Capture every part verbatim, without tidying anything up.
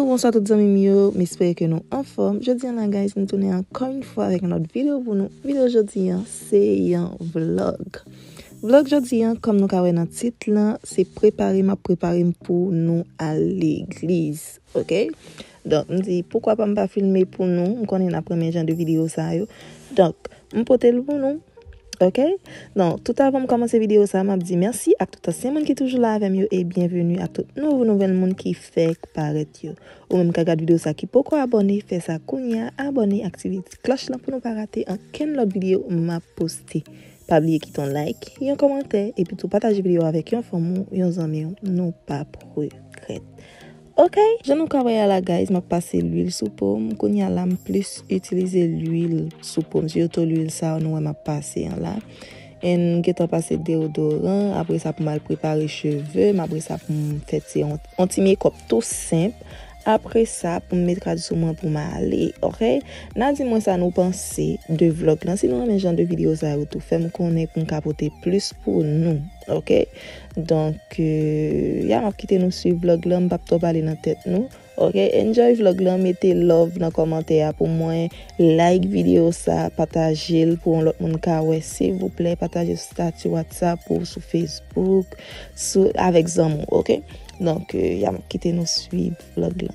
Bonswa tout zanmi m yo, m espere ke nou anfòm. Jodi a la, guys, m tounen ankò yon fwa avèk yon lòt videyo pou nou. Videyo jodi a, se yon vlog. Vlog jodi a, kòm nou ka wè nan tit lan, se prepare m ap prepare m pou nou al legliz, oke? Donk, m di, poukwa pa m pa filme pou nou? M konnen n ap renmen jan de videyo sa yo. Donk, m pote l pou nou. Oke? Donk, tout avan m kòmanse videyo sa, m ap di mèsi ak tout ansyen moun ki toujou la avè m yo e byenveni ak tout nouvo nouvèl moun ki fèk parèt yo. Ou menm ka gad videyo sa ki poko abòne, fè sa kounye a, abòne, aktive ti klòch lan pou nou pa rate ankenn lòt videyo m ap poste. Pa bliye kite yon like, yon kòmantè, epi tou pataje videyo avèk yon fanmi w, yon zanmi w, nou p ap regrèt. Oke, jan nou ka wè a la, guys, m ap pase lwil sou po m. Kounye a la, m plis itilize lwil sou po m, sitou lwil sa a nou wè m ap pase an la. And m gentan pase deodoran, apre sa pou m al prepare cheve m, apre sa pou m fè ti, yon, yon ti makeup tou senp. Apre sa, pou m met rad sou mwen pou m ale, oke? N a di mwen sa nou panse de vlog lan. Si nou renmen jan de videyo sa yo tou, fè m konnen pou m ka pote plis pou nou, oke? Donk, euh, ya, m ap kite nou swiv vlog lan, m p ap twò pale nan tèt nou. Oke, enjoy vlog lan, mete love nan kòmantè a pou mwen, like videyo sa, pataje l pou yon lòt moun ka wè, silvouplè, pataje sou stati WhatsApp ou sou Facebook, sou, avèk zanmi w, oke? Donk, euh, ya, m ap kite nou swiv vlog lan.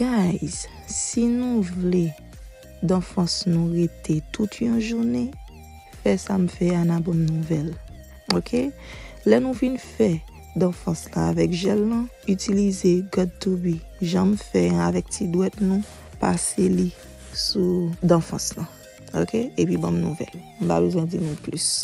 Guys, si nou vle danfans nou rete tout yon jounen, fè sa m fè a, n a ban m nouvèl. Oke? Lè nou fin fè danfans la avèk jèl lan, itilize God to Be, jan m fè an avèk ti dwèt nou, pase li sou danfans lan. Oke? Epi ban m nouvèl. M pa bezwen di nou plis.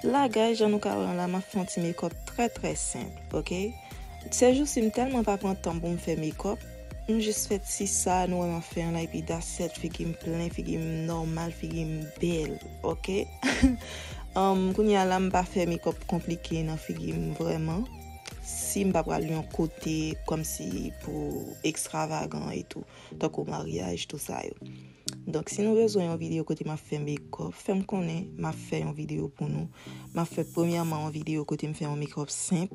La, guys, jan nou ka wè an la, m ap fè yon ti makeup trè, trè senp, oke? Sèjousi, m tèlman pa pran tan pou m fè makeup, M jis fè ti sa, nou wè m ap fè an la, epi that's it, figi m plen, figi m nòmal, figi m bèl, oke? Um, kounye a la, m pa fè makeup konplike nan figi m vrèman. Si m pa pral yon kote kòmsi pou ekstravagan e tou, tankou maryaj, tou sa yo. Donk, si nou bezwen yon videyo kote m ap fè makeup, fè m konnen, m ap fè yon videyo pou nou. M ap fè premyèman yon videyo kote m fè yon makeup senp,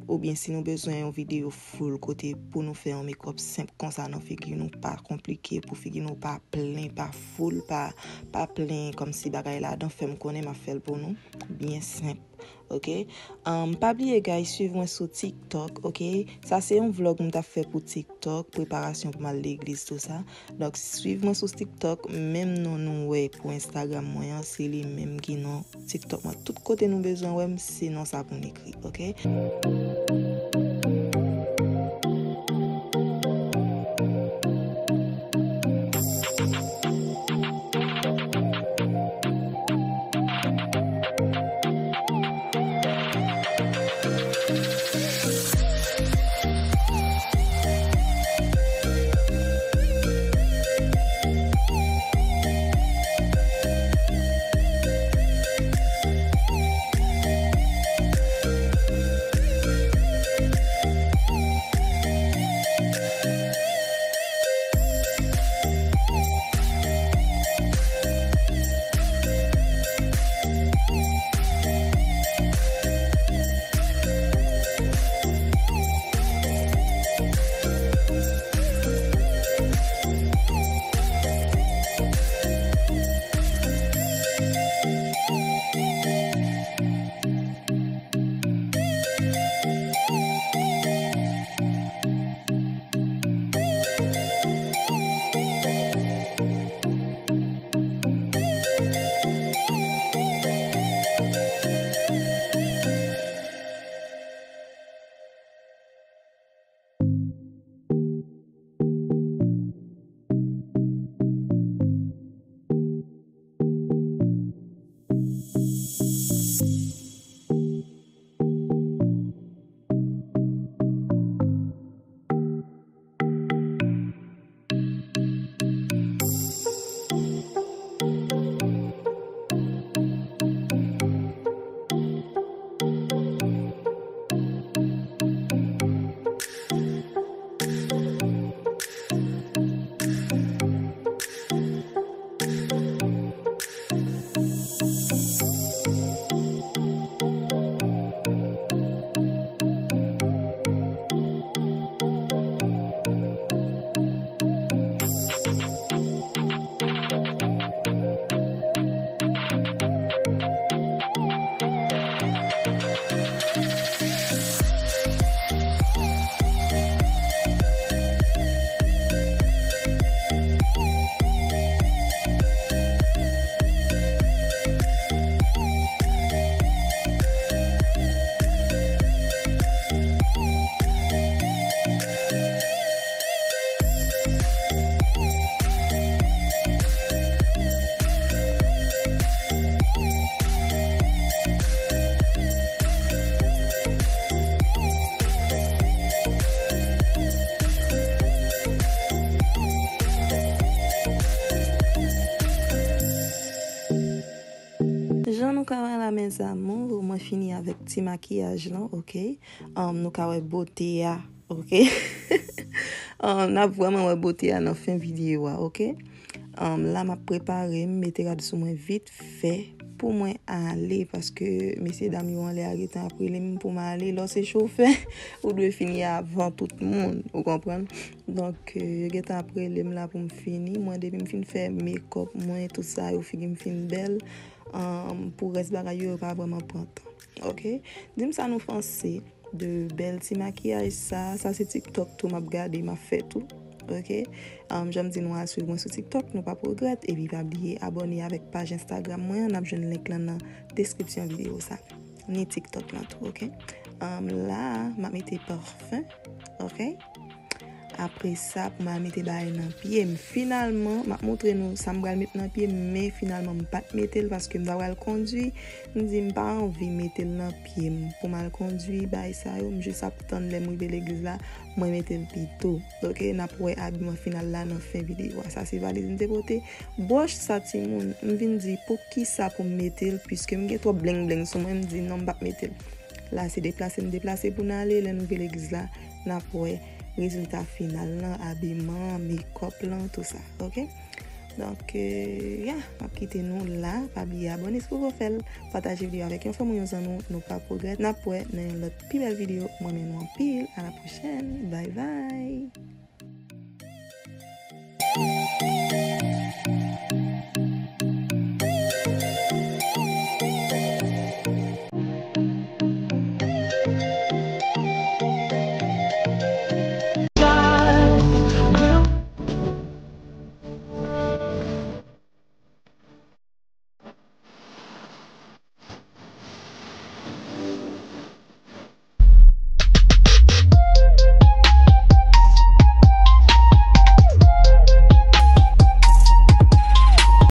oubyen si nou bezwen yon videyo full kote pou nou fè yon makeup senp konsa nan figi nou, pa konplike, pou figi nou pa plen, pa full, pa, pa plen kòmsi bagay ladan, fè m konnen, m ap fè l pou nou, byen senp. Oke? Um, pa bliye, guys, swiv mwen sou TikTok, oke? Sa se yon vlog m t ap fè pou TikTok, preparasyon pou m al legliz, tou sa. Donk, swiv mwen sou TikTok, menm non nou wè pou Instagram mwen an, se li menm ki non TikTok mwen. Tout kote nou bezwen wè m, se non sa pou n ekri, oke? Jan nou ka wè la, mes amours, mwen fini avèk ti makiyaj lan, oke? Um, nou ka wè bote a, oke? Um, n ap vrèman wè bote a nan fen videyo a, oke? Um, la, m ap prepare m, mete rad sou mwen vit fè pou mwen ale, paske mesye dam yo anlè a gentan ap rele m pou m ale. Lè w se chofè, ou dwe fini avan tout moun, ou konprann? Donk, euh, yo gentan ap rele m la pou m fini. Mwen, depi m fin fè makeup mwen, tout sa yo, figi m fin bèl. Um, pou rès bagay yo, yo pa vrèman pran tan. Oke? Di m sa nou panse de bèl ti makiyaj sa. Sa se TikTok tou m ap gade, m ap fè tou. Oke? Um, jan m di nou al swiv mwen sou TikTok, nou p ap regrèt. Epi pa bliye abòne avèk paj Instagram mwen an, n ap jwenn link lan nan deskripsyon videyo sa. Ni TikTok lan tou, oke? Um, la, m ap mete pafen, oke? Apre sa, pou m al mete bagay nan pye m. Finalman, m ap montre nou sa m pral met nan pye m, men finalman, m pa t mete l paske m ta pral kondui. M di m pa anvi mete l nan pye m pou m al kondui, bagay sa yo. M jis ap tann lè m rive legliz la, mwen mete l pito. Oke, n ap wè abiman final la nan fen videyo a. Sa se valiz m te pote. Bwòch sa, timoun, m vin di, poukisa pou m mete l, piske m gen twòp bling bling sou mwen, m di, non, m p ap mete l. La, se deplase m deplase pou n ale. Lè n rive legliz la, n ap wè rezilta final lan, abiman, mekòp lan, tou sa, oke? Donk, euh, ya, m ap kite nou la. Pa bliye abòne si w poko fè l. Pataje videyo avèk yon fanmi ou, yon zanmi w. Nou pa pwogrè. N ap wè nan yon lòt pi bèl videyo. Mwen renmen nou anpil. A la pwochèn. Bye bye.